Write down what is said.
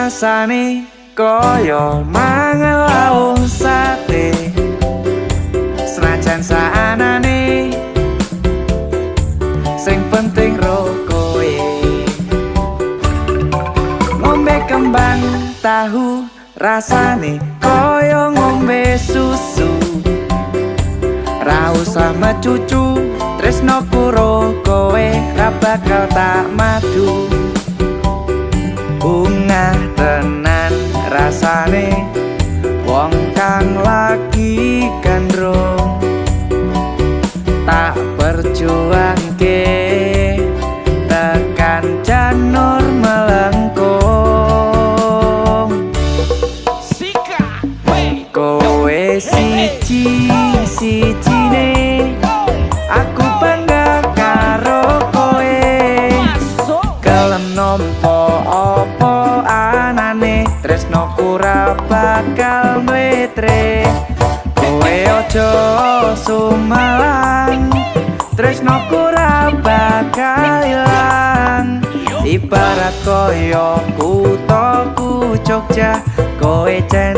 Rasane kaya mangan lawuh sate. Senajan saanane, sing penting ro kowe. Ngombe kembang tahu rasane kaya ngombe susu. Ra usah mecucu, tresnoku ro kowe ra bakal tak madu. Bungah tenan rasane wong kang lagi gandrung. Tak perjuangke tekan janur melengkung. Sika, hey. Kowe siji sijine, aku bangga karo kowe. Masuk. Gelem nampa apa anane, tresnoku ra bakal mletre. Kowe aja sumelang, tresnoku ra bakal ilang. Ibarat kaya kuthaku Jogja, kowe jan